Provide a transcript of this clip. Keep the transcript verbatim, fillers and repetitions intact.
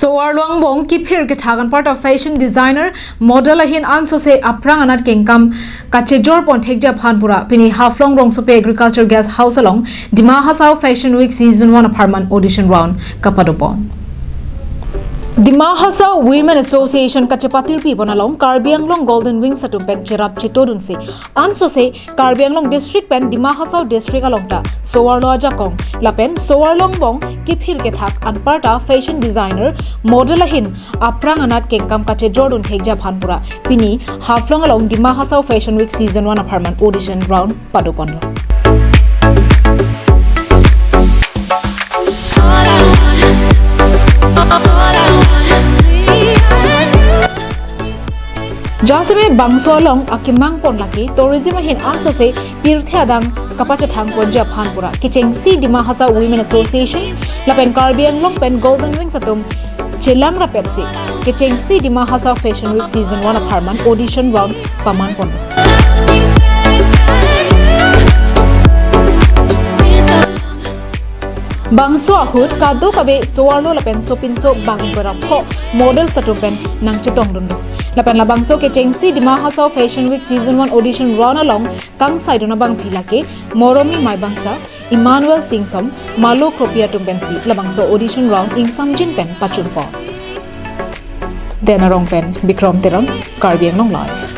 Soarlo angbong kiphir kethak anparta fashion designer, model ahin ansose aphrang anat kengkam kachejor pon thekji aphan pura pini Haflong Rongsopi Agriculture Guest House along Dima Hasao Fashion Week Season one apharman audition round kapado pon. Dima Hasao Women Association kachepatirpi pon along Karbi Anglong Golden Wings atum pen cherap chetodunsi ansose Karbi Anglong District pen Dima Hasao District along ta Soarlo ajakong lapen Soarlo angbong kiphir kethak anparta fashion designer, model ahin aphrang anat kengkam kachejordun thekji aphan pura pini Haflong along Dima Hasao Fashion Week Season one apharman audition round pado ponlo. Jasemet bangso along akemang pon lake tourism ahin ansose pirthe adang kapachethang ponji aphan pura kechengsi Dima Hasao Women Association lapen Karbi Anglong pen Golden Wings atum chelang rapetsi kechengsi Dima Hasao Fashion Week Season one apharman audition round paman pon. Bangso ahut kadokave Soarlo lapen sopinso bang berapho model atum pen nangchetongdunlo. Lapen labangso kechengsi Dima Hasao Fashion Week Season one audition round along kangsaidun abangpi lake Moromi Maibangsa, Emmanuel Singsom, Malo Kropi atum pensi labangso audition round ingsamjin pen pachun pon. Den Arong pen Bikrom Teron, Karbi Anglong Live.